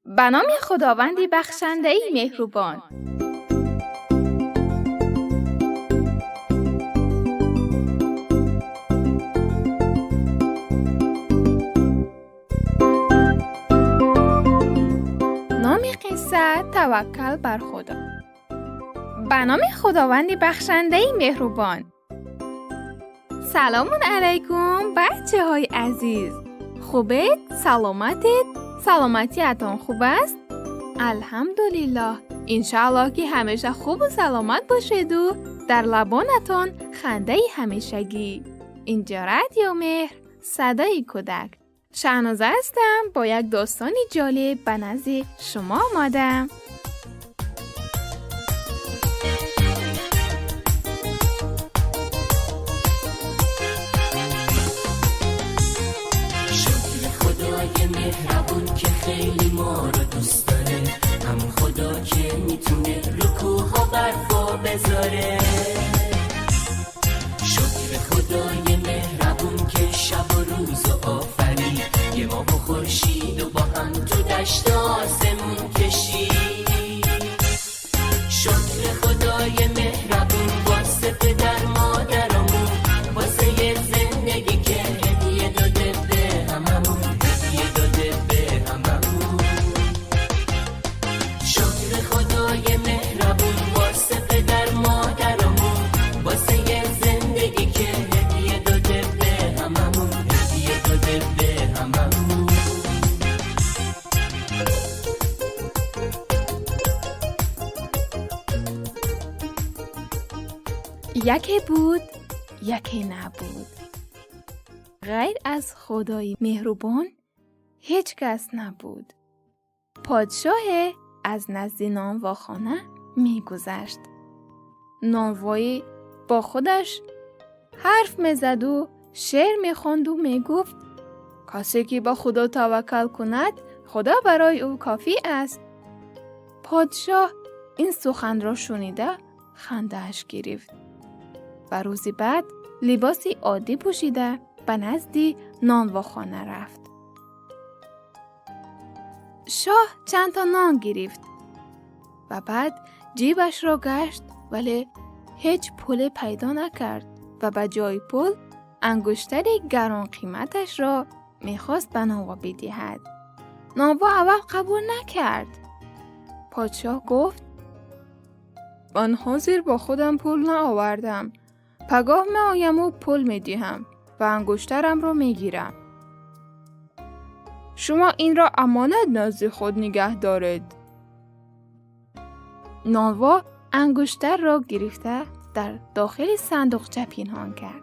Ба номи Худованди бахшандаи меҳрубон. Номи қисса Таваккал бар Худо. Ба номи Худованди бахшандаи меҳрубон. Саломун алайкум, бачаҳои азиз. Хубед? Саломатед? Саломатиатон хуб аст? Алҳамдулиллоҳ. Иншааллоҳ, ки ҳамеша хубу саломат бошеду дар лабонатон хандаи ҳамешагӣ. Инҷо Радио Меҳр, садои кӯдак. Шаҳноза ҳастам, бо як достони ҷолиб ба назди шумо омадам. شکر خدای مهربون که خیلی ما رو دوست داره، همون خدا که میتونه رو کوه‌ها برفا بذاره. شکر خدای مهربون که شب و روز و آفرید، یه ماه و خورشید و با هم تو دشت آسمون کشید. شکر خدای مهربون واسه پدر مادرمون، واسه یه زندگی که هدیه داده به هممون، هدیه داده به هممون. شکر خدای مهربون واسه پدر مادرمون، واسه یه زندگی که هدیه داده به هممون، هدیه داده به هممون. یکی بود، یکی نبود. غیر از خدای مهربان هیچ کس نبود. پادشاه از نزد نانواخانه میگذشت. نانوایی با خودش حرف میزد و شعر میخواند و میگفت کسی که با خدا توکل کند، خدا برای او کافی است. پادشاه این سخن را شنیده خنده‌اش گرفت و روزی بعد لباسی عادی پوشیده به نزد نانواخانه رفت. شاه چند تا نان گرفت و بعد جیبش را گشت، ولی هیچ پول پیدا نکرد و به جای پول انگشتر گران قیمتش را میخواست به نانوا بدهد. نانوا اول قبول نکرد. پادشاه گفت من حاضر با خودم پول نآوردم. پگاه می آیم و پول می دهم و انگشترم را می گیرم. شما این را امانت نزد خود نگه دارید. نانوا انگشتر را گرفته در داخل صندوقچه پنهان کرد.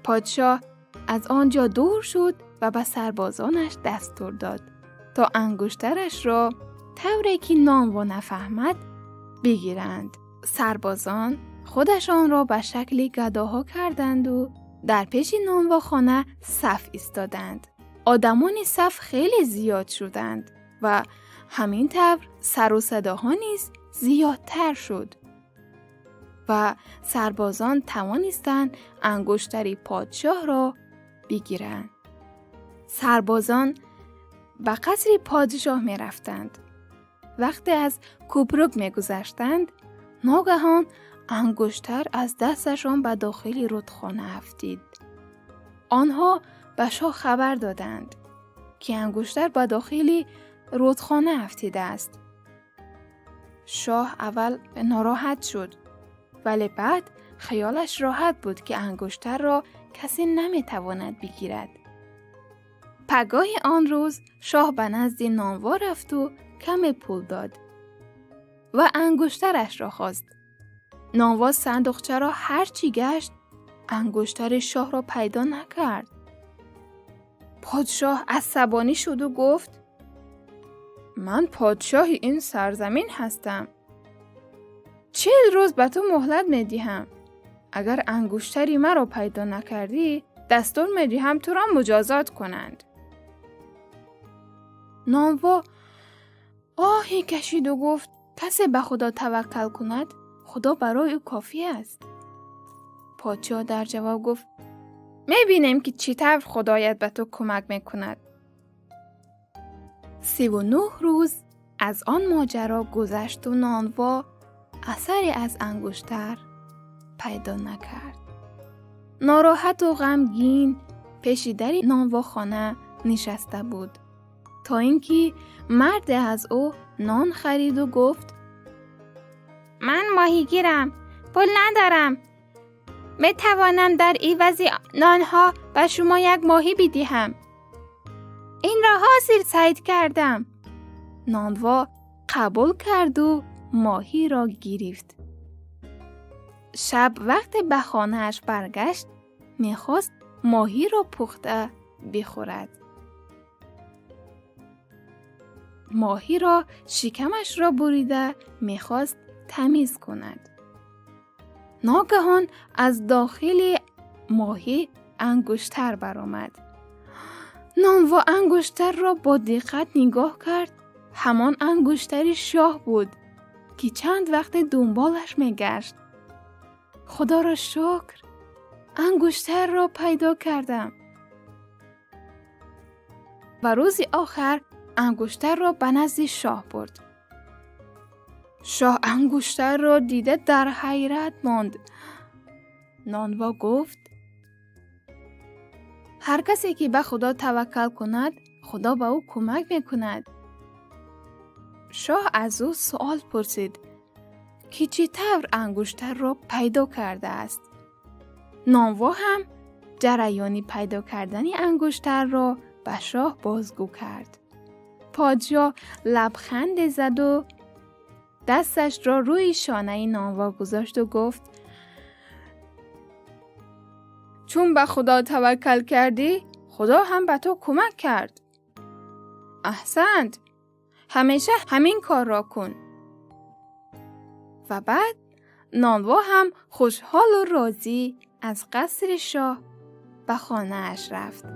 پادشاه از آنجا دور شد و به سربازانش دستور داد تا انگشترش را طوری که نانوا نفهمد بگیرند. سربازان خودشان را به شکل گداها کردند و در پیش نانواخانه صف ایستادند. آدمان صف خیلی زیاد شدند و همین طور سر و صداها نیز زیادتر شد و سربازان توانستند انگشتری پادشاه را بگیرند. سربازان به قصر پادشاه می رفتند. وقتی از کوپروک می گذشتند، ناگهان انگشتر از دستشان به داخل رودخانه افتید. آنها به شاه خبر دادند که انگشتر به داخل رودخانه افتیده است. شاه اول ناراحت شد، ولی بعد خیالش راحت بود که انگشتر را کسی نمیتواند بگیرد. پگاه آن روز شاه به نزد نانوا رفت و کم پول داد و انگشترش را خواست. نانوا صندوقچه را هرچی گشت انگشتر شاه را پیدا نکرد. پادشاه عصبانی شد و گفت من پادشاه این سرزمین هستم. 40 روز به تو مهلت می‌دهم. اگر انگشتری مرا پیدا نکردی دستور می‌دهم تو را مجازات کنند. نانوا آهی کشید و گفت کسی به خدا توکل کند خدا برای او کافی است. پادشاه در جواب گفت می‌بینیم که چطور خدایت به تو کمک می‌کند. 39 рӯз аз он моҷаро гузашту нонво асаре аз ангуштар пайдо накард. Нороҳату ғамгин пеши дари нонвохона нишаста буд, то ин ки марде аз ӯ нон хариду гуфт: Ман моҳигирам, пул надорам. Метавонам дар ивази нонҳо ба шумо як моҳӣ бидиҳам. Инро ҳозир сайд кардам. Нонво қабул карду моҳиро гирифт. Шаб вақте ба хонааш баргашт, мехост моҳиро пухта бихӯрад. Моҳиро шикамашро бурида мехост тамиз кунад. Ногаҳон аз дохили моҳӣ ангуштар баромад. Нонво ангуштарро бо диққат нигоҳ кард. Ҳамон ангуштари шоҳ буд, ки чанд вақте дунболаш мегашт. Худоро шукр, ангуштарро пайдо кардам. Ва рӯзи охар ангуштарро ба назди шоҳ бурд. Шоҳ ангуштарро дида дар ҳайрат монд. Нонво гуфт: ҳар касе ки ба Худо таваккал кунад, Худо ба ӯ кӯмак мекунад. Шоҳ аз ӯ суол пурсид, ки чӣ тавр ангуштарро пайдо кардааст. Нонво ҳам ҷараёни пайдо кардани ангуштарро ба шоҳ бозгӯ кард. Подшоҳ лабханде заду дасташро рӯи шонаи нонво гузошту гуфт: чун ба Худо таваккал кардӣ, Худо ҳам ба ту кӯмак кард. Аҳсант, ҳамеша ҳамин корро кун. Ва баъд нонво ҳам хушҳолу розӣ аз қасри шоҳ ба хонааш рафт.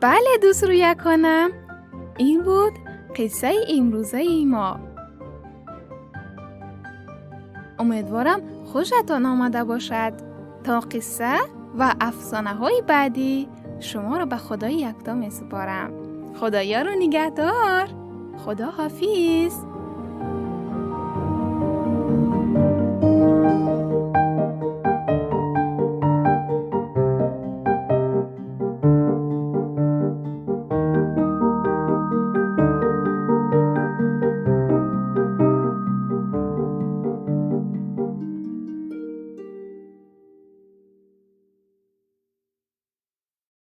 Бале, дӯстрӯяконам, ин буд қиссаи имрӯзаи мо. Умедворам хушатон омада бошад. То қисса ва афсонаҳои баъдӣ шуморо ба Худои якто месупорам. Худоёру нигаҳдор. Худо ҳофиз.